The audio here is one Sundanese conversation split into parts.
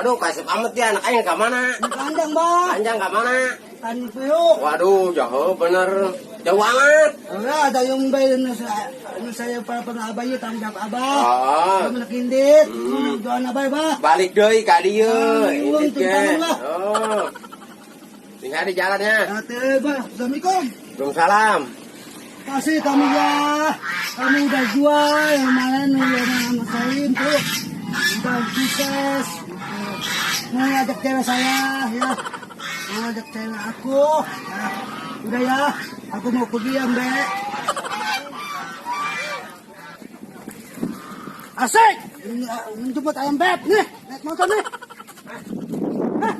Waduh, kasep amat ya anak aing ka mana? Kandang, Bah. Panjang ka mana? Kan puyuk. Waduh, jauh bener. Jauh banget. Wala, ada yung bayan na sa ano saya para pang-abay yun, tanggap abah. Ah. Kami nakindit. Doon abay ba? Balik deui ka dieu. Ah, Indit ge. tuntangan lah. Oh. Tinggal di jalannya. Ate ba, Assalamualaikum. Waalaikumsalam. Kasih kami ya. Kami udah jual yang kemarin udah sama saya tuh. Udah sukses. Mau ngajak cewek saya ya. Mau ngajak cewek aku. Ya. Udah ya, aku mau pergi ya, Mbak. Asik! Ini, menjemput ayam beb nih, naik motor nih. Hah?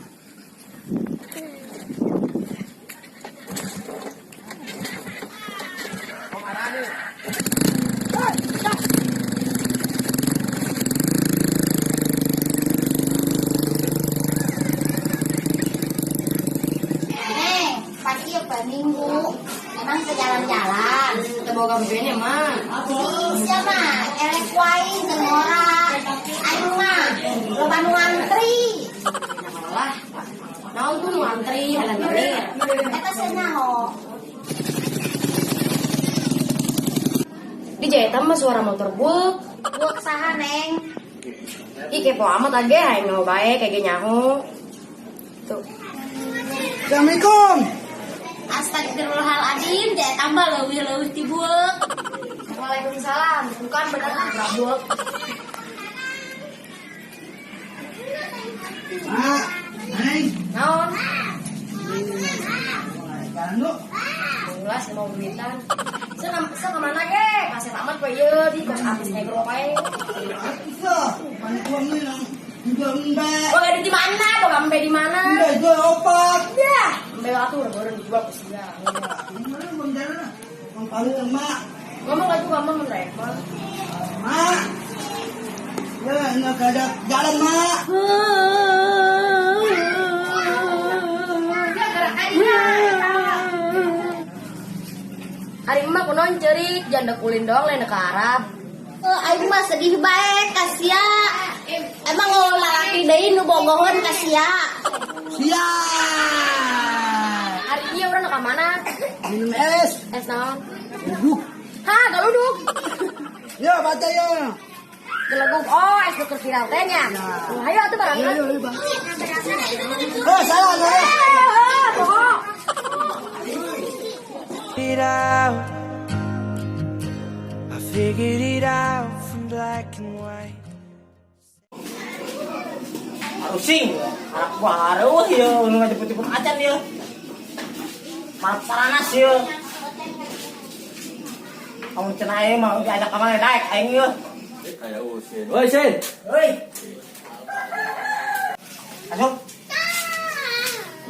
Eh, pasti ya Pak Minggu. Emang ke jalan-jalan. Kita bawa kampenya mah. Si siapa? Elek wae jeung ngora. Aing mah loba nu ngantri. Lah. Naon tuh nu ngantri halan menit. Eta senyaho. Di jahitan mah suara motor buek. Buek saha, Neng? Ih kepo amat age aing mau bae kayak ge nyaho. Tuh. Assalamualaikum. Astagfirullahaladzim, jaya tambah leuwih-leuwih ti buek. Waalaikumsalam. Bukan bener ah buek. Mak, Neng. Naon? Jalan lu. Ulas mau duitan. Saya kemana ge? Kasih amat we ieu di kos artis negro wae. Bisa, banyak uang nih lang. Jual mbak. Boga duit di mana? Boga embe di mana? Mbak jual opat. Ya, embe atuh udah baru dijual ke sia. Gimana bang jalan lah. Bang paling yang mak. Ngomong aja ngomong mereka. Mak. Ya, ini ada jalan mak. Hari emak kunaon ceurik, janda kulin doang lain ke Arab. Eh, aing mah sedih bae ka sia. Emang lalaki deui nu bogoheun ka sia. Siap. Hari ieu urang ka mana? Minum es. Es naon? Duduk. Hah, galuduk. Ya, baca ya. Geleguk. Oh, es nu keur viral teh nya. Ya. Ayo atuh barang. Ayo, ayo, ayo, bang. Eh, salah, salah. Eh, pokok. It out. I figured it out from black and white. Rusing, anak baru ya, nu ngajemput-jemput acan ya. Malah paranas ya. Kamu cenah aing mah diajak ka mana daek aing ya. Kayak Usin. Woi, Sin. Heuy. Masuk.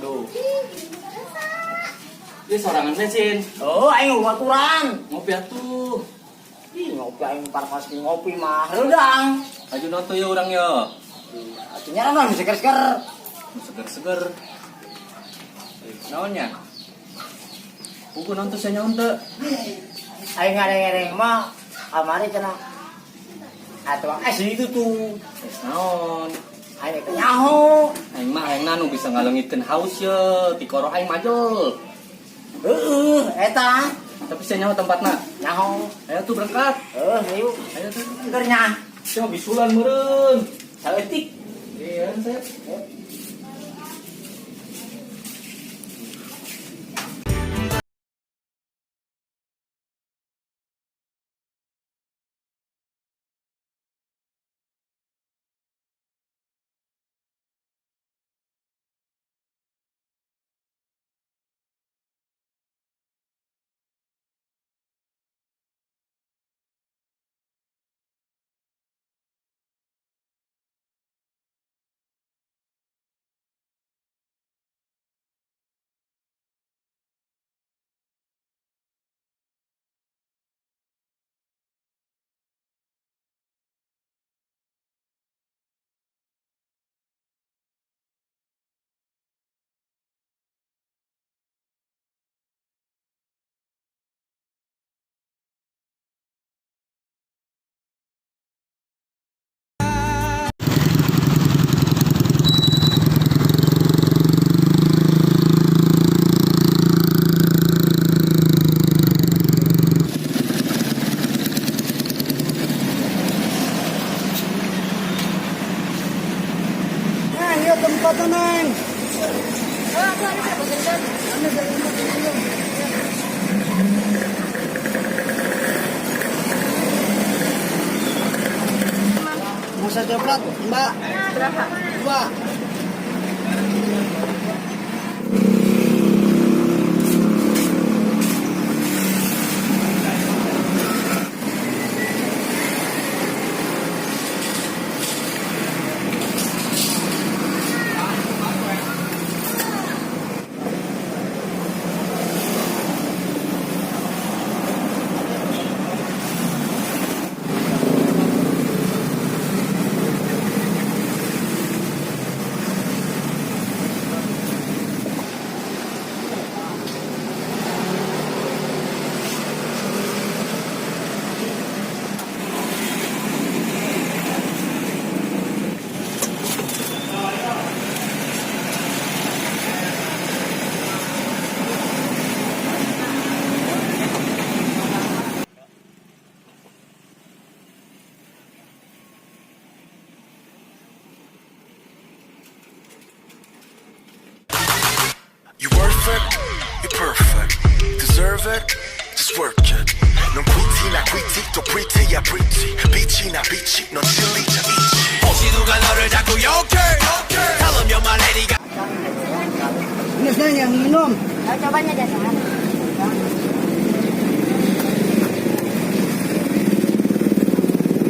Duh. Ini sorangan teh, Sin. Oh, aing baturan. Ngopi atuh. Ih, ngopi aing paranas ngopi mah redang. Aju nonton ya urang ya. Atuh nyaran mah seger-seger. Seger-seger. Naonnya? Pugu nonton saya nyaun teu. Aing ngareng-ngareng mah kamari cenah. Atuh es itu tuh. Es naon? Aing teh nyaho. Aing mah aing nu bisa ngalengitkeun haus ye, tikoro aing majul. Heeh, eta. Tapi saya nyaho tempatna. Nyaho. Ayo tuh berangkat. Heuh, ayo. Ayo tuh. Keur nya. Saya mah bisulan meureun. Saeutik. Iya, saya. Coklat, Mbak. Berapa? Dua. You worth it, you're perfect. Deserve it, just work it. 넌 귀티나 귀티 또 pretty야 pretty. 빛이나 빛이 넌 진리자 이치. 혹시 누가 너를 자꾸 욕해 Tell 'em you're my lady. Ini saya yang minum. Ayo cobanya jajan.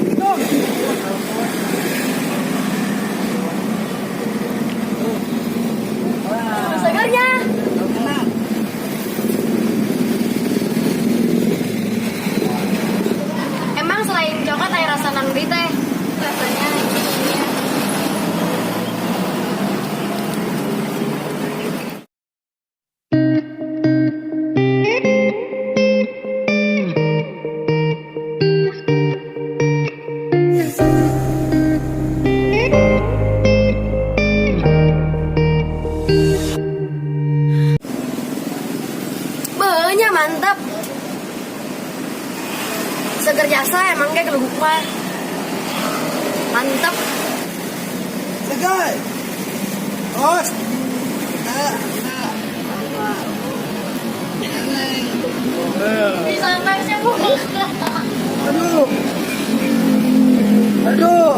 Minum. Segernya. Enak. Emang selain coklat ada rasa nangri teh? Rasanya ini ya. Banyak mantap. Seger jasa emang kayak geluguk mah. Mantap. Segar. Os. Nah, nah. Neng. Bisa sih bu. Aduh. Aduh.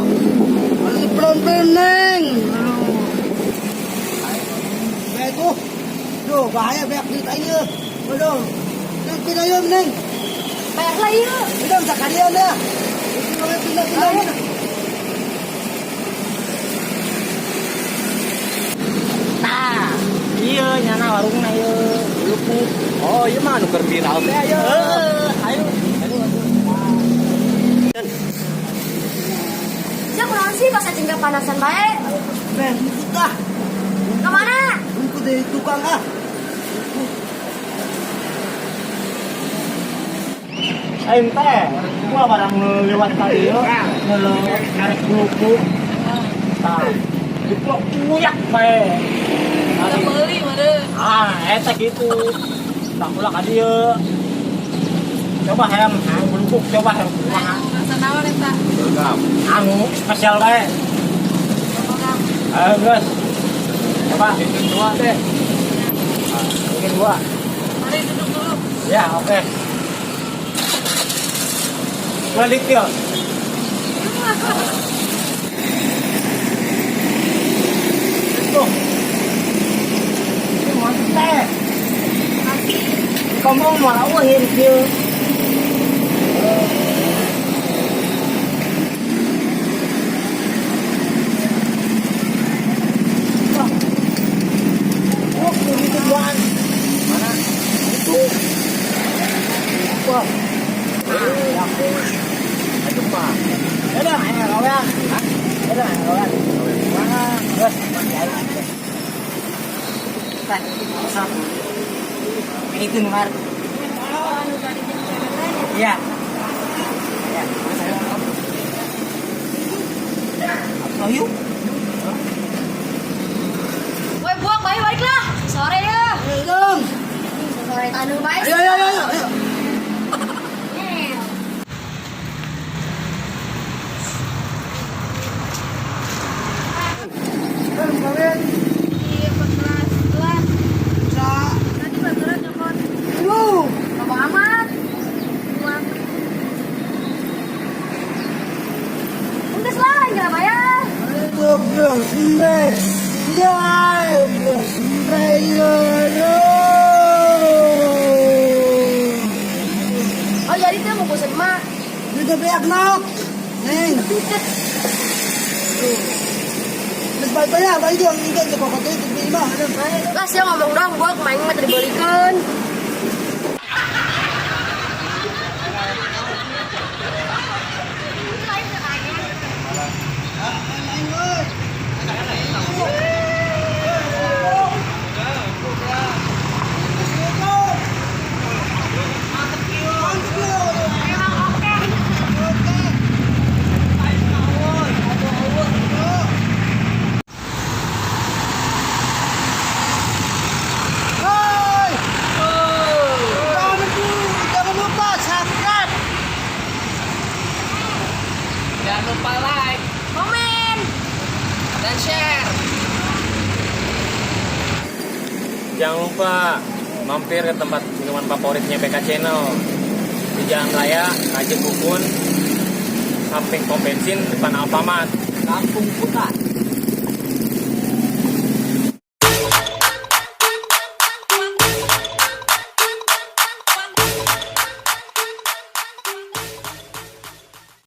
Masih pelan-pelan, Neng. Aduh. Baik tuh. Aduh, bahaya banyak duit aja. Aduh. Neng, pindah yuk, Neng. Bayar lah yuk. Udah, bisa kalian ya. Pindah, pindah, pindah. Nah, iya nyana warungna ieu lupuk. Oh, iya mah nu keur viral teh ayo. Heeh, ayo. Ayo. Siapa kurang sih pas aja panasan baik. Neng, ikut ah. Kemana? Ikut dari tukang ah. Aing teh, gua barang lewat tadi ieu, ngeuleuh karek lupuk. Tah, diplok uyak bae. Beli mana? Ah, eta gitu. Tak ulah ka dieu. Coba hayang hayang belukuk coba hayang kumaha. Rasa naon eta? Anu spesial bae. Ayo, guys. Coba bikin dua deh. Ah, bikin dua. Mari duduk dulu. Ya, oke. Balik ya. Tuh. Ini mantep. Kamu mau awin kieu. Wah. Oh, itu duaan. Mana? Itu. Wah. Aduh mah. Udah, ayo kawan. Udah, ayo kawan. Mana? Terus, ayo. Tah, masuk. Itu nomor. Iya. Iya. Ayo. Woi buak baik balik lah. Sore ya. Ayo, dong. Sore tanu baik. Ayo, ayo, ayo, ayo. Neng, kawin. Iya, kelas kelas. Bisa. Tadi baturan nyokot. Aduh. Ngomong amat. Buang. Enggak lah, enggak bayar. Embe. Embe. Embe. Oh, jadi teh mau bosan mah. Udah beak nok. Neng. Terus balik balik balik dia enggak ke pokok itu di mah. Lah sia ngomong dong, gua kemarin mah tadi dibelikan. Hoi. Jangan lupa subscribe. Jangan lupa like, Komen. dan share. Jangan lupa mampir ke tempat minuman favoritnya BK Channel di Jalan Raya Kajen Bukun, samping pom bensin depan Alfamart. Kampung Kuta.